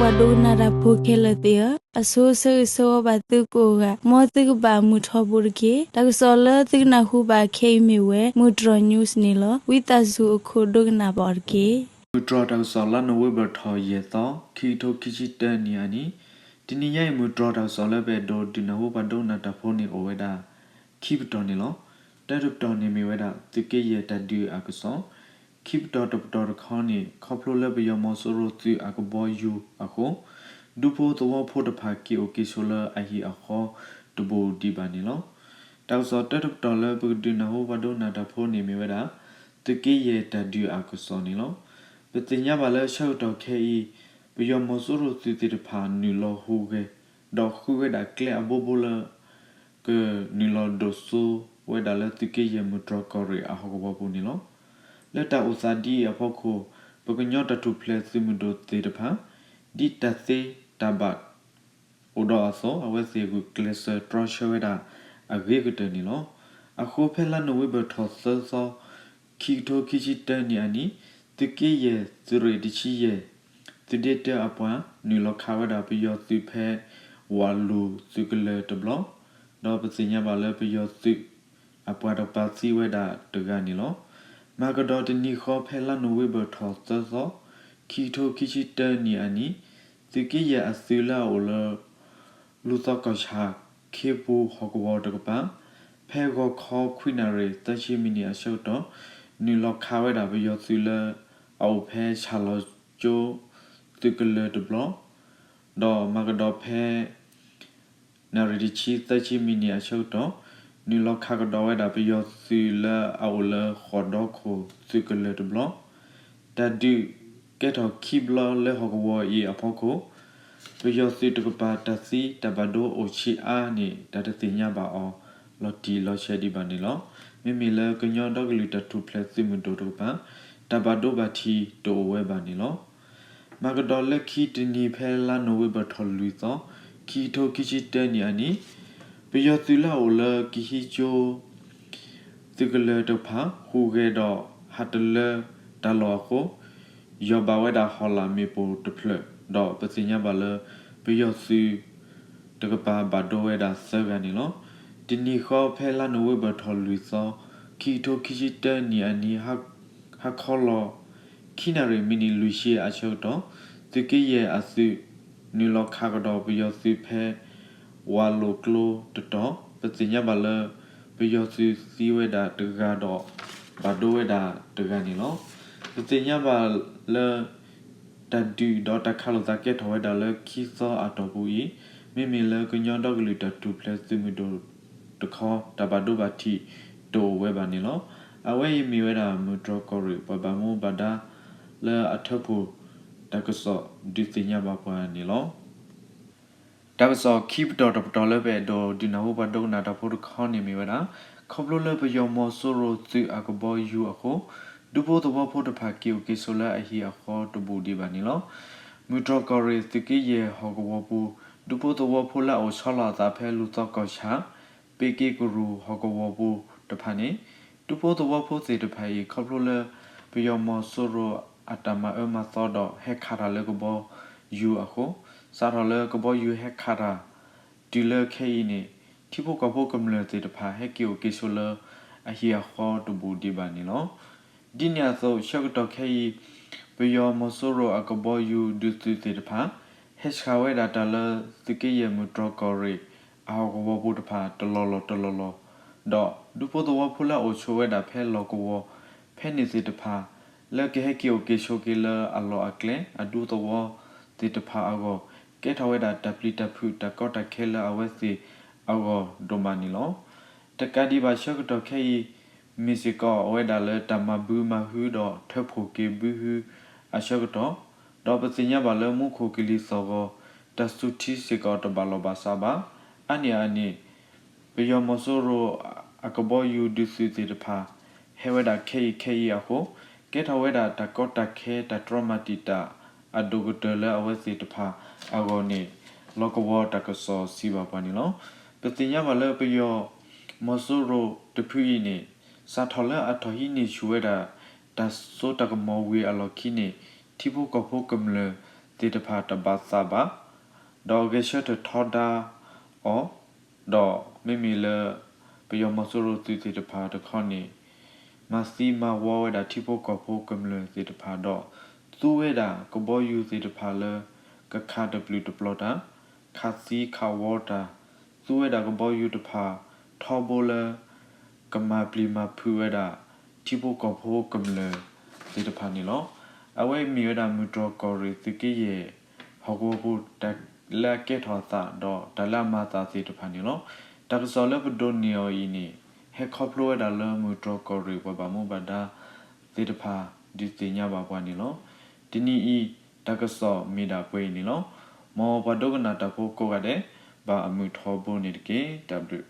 ပှၤဒိကနၣ်တၢ်ဖိခဲလၢာ်သ့ၣ်ဧၢ, အဆိဆၢဂ့ၤဆၢဝါဘၣ်သုကိးဂၤ, မ်သုကဘၣ်မုာ်ထီဘိတက့ၢ်. တၢ်ကစီၣ်လၢသုကနၢ်ဟူဘၣ်ခဲအံၤမ့ၢ်ဝဲ မုၢ်တြီၢ် news န့ၣ်လီၤ. ဝံသးစူၤအခိၣ်ဒိကနၣ်ဘၣ်အီၤတက့ၢ်. မုၢ်တြီၢ်တၢ်ကစီၣ် လါနိၣ်ဝ့ဘၢၣ်ထီၣ်ယဲၢ်သီ, ခံကထိခံဆံတၢနံၣ်အနံၤ, တနံၤညါအံၤ မုၢ်တြီၢ်တၢ်ကစီၣ်လၢပအဲၣ်ဒိးဒုးနၢ်ဟူ ပှၤဒိကနၣ်တၢ်ဖိန့ၣ်အိၣ်ဝဲဒၣ် ခံပတီၢ်န့ၣ်လီၤ. တၢတပတီၢ်န့ၣ်မ့ၢ်ဝဲဒၣ် သုးက့ယဲၢ်တၢ်ဒုးအကစီၣ်, ခံပတီၢ်တပတီၢ်တခီန့ၣ် ခီဖျိလၢပယီၤမီၤစိရိၤသုးအကဘီယူၤအဃိ ဒူဖိသဝီဖိတဖၣ်က့ၤအိၣ်က့ၤဆိးလၢအဟံၣ်အဃီတဘူးဒံးဘၣ်န့ၣ်လီၤ. တၢ်ကစီၣ်တၢတပတီၢ်လၢပကဒုးနၢ်ဟူ ပှၤဒိကနၣ်တၢ်ဖိန့ၣ်မ့ၢ်ဝဲဒၣ် သုးက့ယဲၢ်တၢ်ဒုးအကစီၣ်န့ၣ်လီၤ. ပသ့ၣ်ညါဘၣ်လၢဆၢကတီၢ်ခဲအံၤ ပယီၤမီၤစိရိၤသုးသ့ၣ်တဖၣ်နုာ်လီၤဟူးဂဲၤ ဒီးဃုဝဲဒၣ်ကျဲအဘိဘိလၢ ကနုာ်လီၤဒိၣ်စိဝဲဒၣ်လၢသုးက့ယဲၢ်မုၢ်တြီၢ်ကီၢ်ရ့ၣ်အဟီၣ်ကဝီၤပူၤန့ၣ်လီၤ. လၢတၢ်အိၣ်သးဒ်အံၤအဖီခိၣ် ပကညီတၢ်ထူၣ်ဖျဲးသုးမုၢ်ဒိၣ်သ့ၣ်တဖၣ် ဒ်တၢ်သ့တၢ်ဘၣ်အိၣ်ဒီးအသိး အဝဲသ့ၣ်ဂုာ်ကျဲးစၢးတြီဆၢဝဲဒၣ်အဂ့ၤကတၢၢ်န့ၣ်လီၤ. အဃိဖဲလါနိၣ်ဝ့ဘၢၣ်ထီၣ်သၢသီ ခံကထိခံဆံတၢနံၣ်အနံၤ သုးက့ယဲၢ်သုးရ့ၣ်တဆံယဲၢ် သုးဒ့တၢအပှၤ နုာ်လီၤခးဝဲဒၣ်ပယီၤသုးဖဲ ဝၤလူၤသုးကလၢၤတဘျီ, ဒီးပသ့ၣ်ညါဘၣ်လၢပယီၤသုးအပှၤတကပၤသံဝဲဒၣ်တဂၤန့ၣ်လီၤ. မၤကဒီးတနံၤဃီဖဲလါနိၣ်ဝ့ဘၢၣ်ထီၣ်သၢသီ ခံကထိခံဆံတၢနံၣ်အနံၤ သုးက့ယဲၢ်အသုးလၢအအိၣ်လၢ လူၤသီကီၢ်ဆၣ်ခ့ပူၤဟီၣ်ကဝီၤတကပၤ ဖဲဂီၤခီခွံနၣ်ရံၣ်သၢဆံမံးနံးအဆၢကတီၢ် နုာ်လီၤခးဝဲဒၣ်ပယီၤသုးလၢအအိၣ်ဖဲဆၣ်လီၤကၠိသုးကလၢၤတဘျီ, ဒီးမၤကဒီးဖဲ နၣ်ရံၣ်တဆံသၢဆံမံးနံးအဆၢကတီၢ် နုာ်လီၤခးကဒီးဝဲဒၣ်ပယီၤသုးလၢအအိၣ်လၢဃိးဒီခိၣ်သုးကလၢၤတဘျီ, တၢ်ဒုးကဲထီၣ်ခံဘျီလၢဟီၣ်ကဝီၤအံၤအဖီခိၣ် ပယီၤသုးတကပၤတၢ်သံတၢ်ဘၣ်ဒိအိၣ်ဆံးအါန့ၣ် တၢ်တသ့ၣ်ညါဘၣ်အီၤလီၤတံၢ်လီၤဆဲးဒံးဘၣ်န့ၣ်လီၤ. မ့မ့ၢ်လၢကညီဒီကလုာ်တၢ်ထူၣ်ဖျဲးသုးမုၢ်ဒိၣ်တကပၤ တၢ်ဘၣ်ဒိဘၣ်ထံးတအိၣ်ဝဲဘၣ်န့ၣ်လီၤ. မၤကဒီးလၢခံတနံၤဖဲလါနိၣ်ဝ့ဘၢၣ်ထီၣ်လွံၢ်သီ ခံကထိခံဆံတၢနံၣ်အနံၤ ပယီၤသုးလၢအအိၣ်လၢကဟံးကၠိ သုးကလၢၤတဖၣ် ဟူးဂဲၤဒီးဟးတလၢတၢ်လီၢ်အဃိ ယီၢ်ဘၣ်ဝဲဒၣ်ဟီၣ်လာ်မ့ၣ်ပိၢ်တဖျၢၣ် ဒီးပသ့ၣ်ညါဘၣ်လၢ ပယီၤသုးတကပၤဘၣ်ဒိဝဲဒၣ်သၢဂၤန့ၣ်လီၤ. တနံၤဃီဖဲလါနိၣ်ဝ့ဘၢၣ်ထီၣ်လွံၢ်သီ ခံကထိခံဆံတၢနံၣ်အနံၤ ဟါခီလီၤ ခံနၣ်ရံၣ်မံးနံးလွံၢ်ဆံအဆၢကတီၢ် သုးက့ယဲၢ်အသုး နုာ်လီၤခးကဒီးပယီၤသုးဖဲ ဝၤလိာ်ကျိတတီၤ ပသ့ၣ်ညါဘၣ်လၢ ပယီၤသုးသံဝဲဒၣ်တဂၤဒီး ဘၣ်ဒိဝဲဒၣ်တဂၤန့ၣ်လီၤ. ပသ့ၣ်ညါဘၣ်လၢ တၢ်ဒုးဒီးတၢ်ခးလိာ်သးကဲထီၣ်ဝဲဒၣ်လၢခံသီအတီၢ်ပူၤအံၤ မ့မ့ၢ်လၢကညီဒီကလုာ်တၢ်ထူၣ်ဖျဲးသုးမုၢ်ဒိၣ်တခီ တၢ်ဘၣ်ဒိဘၣ်ထံးတအိၣ်ဝဲဘၣ်န့ၣ်လီၤ. အဝဲအံၤမ့ၢ်ဝဲဒၣ်မုၢ်တြီၢ်ကီၢ်ရ့ၣ် ပှၤဘၣ်မူဘၣ်ဒါလၢအထၢဖှိၣ်တၢ်ကစီၣ်ဒုးသ့ၣ်ညါဘၣ်ပှၤန့ၣ်လီၤ. တၢ်ကစီၣ်ခံပတီၢ်တပတီၢ်လၢပအဲၣ်ဒိးဒုးနၢ်ဟူပှၤဒိကနၣ်တၢ်ဖိတခီန့ၣ်မ့ၢ်ဝဲဒၣ် ခီဖျိလၢပယီၤမီၤစိရိၤသုးအကဘီယူၤအဃိ ဒူဖိသဝီဖိတဖၣ်က့ၤအိၣ်က့ၤဆိးလၢအဟံၣ်အဃီတဘူးဒံးဘၣ်န့ၣ်လီၤ. မုၢ်တြီၢ်ကီၢ်ရ့ၣ်သုးက့ယဲၢ်ဟီၣ်ကဝီၤပူၤ ဒူဖိသဝီဖိလၢအအိၣ်ဆီလီၤအသးဖဲလူၤသီကီၢ်ဆၣ် ပ့က့ကရူၢ်ဟီၣ်ကဝီၤပူၤတဖၣ်န့ၣ် ဒူဖိသဝီဖိသ့ၣ်တဖၣ်အံၤ ခီဖျိလၢ ပယီၤမီၤစိရိၤအတၢ်မၤအၢမၤသီဒီးဟဲခးတၢ်လၢကဘီယူၤအဃိ စးထီၣ်လၢကဘီယူၤဟဲခးတၢ် တုၤလၢခဲအံၤန့ၣ် ထံဖိကီၢ်ဖိကမျၢၢ်သ့ၣ်တဖၣ် ဟဲက့ၤအိၣ်က့ၤဆိးလၢအဟံၣ်အဃီတဘူးဒံးဘၣ်န့ၣ်လီၤ. ဒ်န့ၣ်အသိး ဆၢကတီၢ်ခဲအံၤ ပယီၤမီၤစိရိၤအကဘီယူၤဒုးသုးသ့ၣ်တဖၣ် ဟဲဆှးဝဲဒၣ်တၢ်လၢသုးက့ယဲၢ်မုၢ်တြီၢ်ကီၢ်ရ့ၣ် အဟီၣ်ကဝီၤပူၤတဖၣ်တလီၢ်လီၢ်တလီၢ်လီၢ်, ဒီးဒူဖိသဝီဖိလၢအအိၣ်ဆိးဝဲဒၣ်ဖဲလီၢ်ကဝီၤ ဖဲန့ၣ်သ့ၣ်တဖၣ် လၢကဟဲက့ၤအိၣ်က့ၤဆိးက့ၤလၢအလီၢ်အကျဲ အဒူသဝီသ့ၣ်တဖၣ်အဂီၢ် ကဲထီၣ်ဝဲဒၣ်တၢ်ပျံၤတၢ်ဖုး တၢ်ကီတၢ်ခဲလၢအဝဲသ့ၣ်အဂီၢ်ဒိၣ်မးန့ၣ်လီၤ. တကးဒံးဘၣ်ဆၢကတီၢ်ခဲအံၤ မ့ၢ်စ့ၢ်ကီးဝဲဒၣ်လၢတၢ်မၤဘုမၤဟုဒီးထၢဖှိၣ်က့ၤဘုဟုအဆၢကတီၢ်, ဒီးပသ့ၣ်ညါဘၣ်လၢမူခိၣ်ကလံၤသီၣ်ဂီၤ တၢ်စူၤထံစ့ၢ်ကီးတဘၣ်လီၢ်ဘၣ်စးဘၣ်. အါန့ၢ်အန့ၣ် ပယီၤမီၤစိရိၤအကဘီယူၤဒုးသုးသ့ၣ်တဖၣ် ဟဲဝဲဒၣ်ခဲအံၤခဲအံၤအဃိ ကဲထီၣ်ဝဲဒၣ်တၢ်ကီတၢ်ခဲတၢ်တြီမၤတံာ်တာ်အဒိၣ်ကတၢၢ်လၢအဝဲသ့ၣ်တဖၣ်အဂီၢ်န့ၣ် လီၢ်ကဝီၤတၢ်ကစီၣ်စံးဘၣ်ပှၤန့ၣ်လီၤ. ပသ့ၣ်ညါဘၣ်လၢပယီၤမီၤစိရိၤတဖုအံၤန့ၣ် စးထီၣ်လၢအထီၣ်ဟံးန့ၢ်ဆူၣ်ဝဲဒၣ် တၢ်စိတၢ်ကမီၤဝံၤအလီၢ်ခံန့ၣ် ထံဖိကီၢ်ဖိကမျၢၢ် သ့ၣ်တဖၣ်တဘၣ်သးဘၣ်, ဒီးဂဲၤဆၢထၢၣ်ထီဒါအီၤ, ဒီးမ့မ့ၢ်လၢ ပယီၤမီၤစိရိၤသုးသ့ၣ်တဖၣ်တခီန့ၣ် မၤသံမၤဝီဝဲဒၣ်ထံဖိကီၢ်ဖိကမျၢၢ်သ့ၣ်တဖၣ်ဒီး သူဝဲဒၣ်ကဘီယူၤသ့ၣ်တဖၣ်လၢ ကခးတပျုာ်တပျီၤတၢ်, ခးသံခးဝီတၢ်, သူဝဲဒၣ်ကဘီယူၤတဖၣ် ထီဘိလၢ ကမၤပျံၤမၤဖုးဝဲဒၣ် ထံဖိကီၢ်ဖိကမျၢၢ်သ့ၣ်တဖၣ်န့ၣ်လီၤ. အဝဲမ့ၢ်ဝဲဒၣ်မုၢ်တြီၢ်ကီၢ်ရ့ၣ်သုးက့ယဲၢ် ဟီၣ်ကဝီၤပူၤ တၢ်လၢအကဲထီၣ်အသးဒီးတၢ်လၢအမၤအသးသ့ၣ်တဖၣ်န့ၣ်လီၤ. တၢ်ကစီၣ်လၢပဒိးန့ၢ်အီၤအံၤန့ၣ် ဟဲခီဖျိဝဲဒၣ်လၢမုၢ်တြီၢ်ကီၢ်ရ့ၣ်ပှၤဘၣ်မူဘၣ်ဒါသ့ၣ်တဖၣ် ဒုးသ့ၣ်ညါဘၣ်ပှၤန့ၣ်လီၤ. တနံၤအံၤ တၢ်ကစီၣ်မ့ၢ်ဒၣ်ပှဲၤအံၤန့ၣ်လီၤ. မ်ပှၤဒိကနၣ်တၢ်ဖိကိးဂၤဒဲး ဘၣ်အမုာ်ထီဘိန့ၣ်တက့ၢ်. တၢ်ဘျုး